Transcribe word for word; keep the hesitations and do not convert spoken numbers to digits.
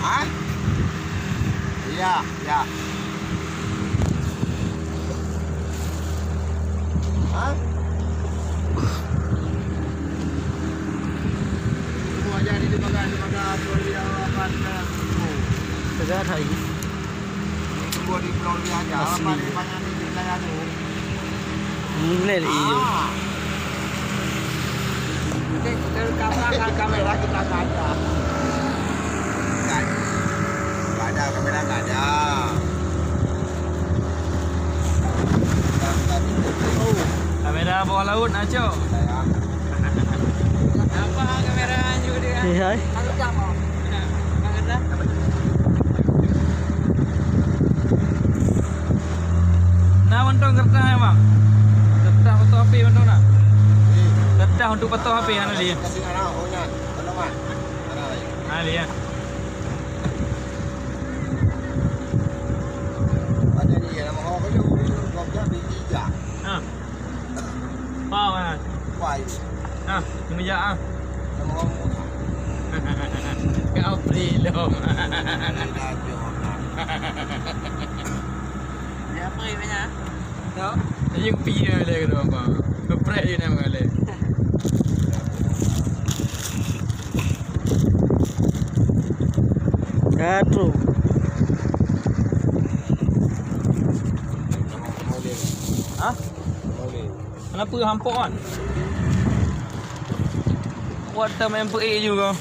Hah? Iya, iya. Hah? Semua jadi dimakan, dimakan, dimakan. Segar hai. Ini semua di Pulau Ria aja. Asli. Apa ni banyak di wilayah tu? Mulai lagi. Ah. Kita, kita rekam belakang kamera kita saja. Kan. Nggak ada kamera, nggak ada. Kamera bawah laut nak cok. Saya. Apa kamera anjuk dia? Eh, hai. Lalu cak mau. Na mantong kertas ya, Bang? Kertas foto H P mantong na? Kertas untuk foto H P, hana lé. Kasih arah, oh, nyan. Tolong, Mak. Arah lagi. Hana lé, ya? Ada ni, ya, nama orang kerja. Kau kerja di tiga. Ha. Pau, ha. Wai. Ah, kena jak ah. Nama orang muda. Kau beri lom. Ada je orang. Dia apa banyak? Tahu? Dia kupi dia boleh kena apa? Kepret dia nama kali. Aduh. Ha? Kenapa hampok kan? Kuat tak main peik juga.